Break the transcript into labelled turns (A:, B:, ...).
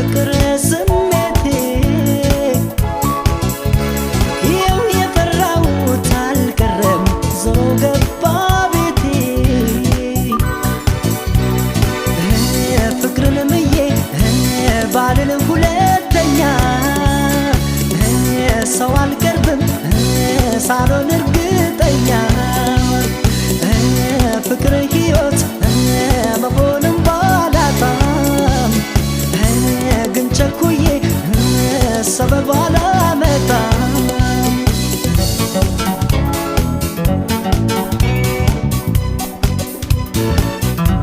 A: በፍቅር ስሜቴ። ይኸው የፈራሁት አልቀረም፣ ዞሮ ገባ ቤቴ። ፍቅርን ምዬ ባልል ሁለተኛ ሰው አልቀርብም ሳልሆን እርግጠኛ።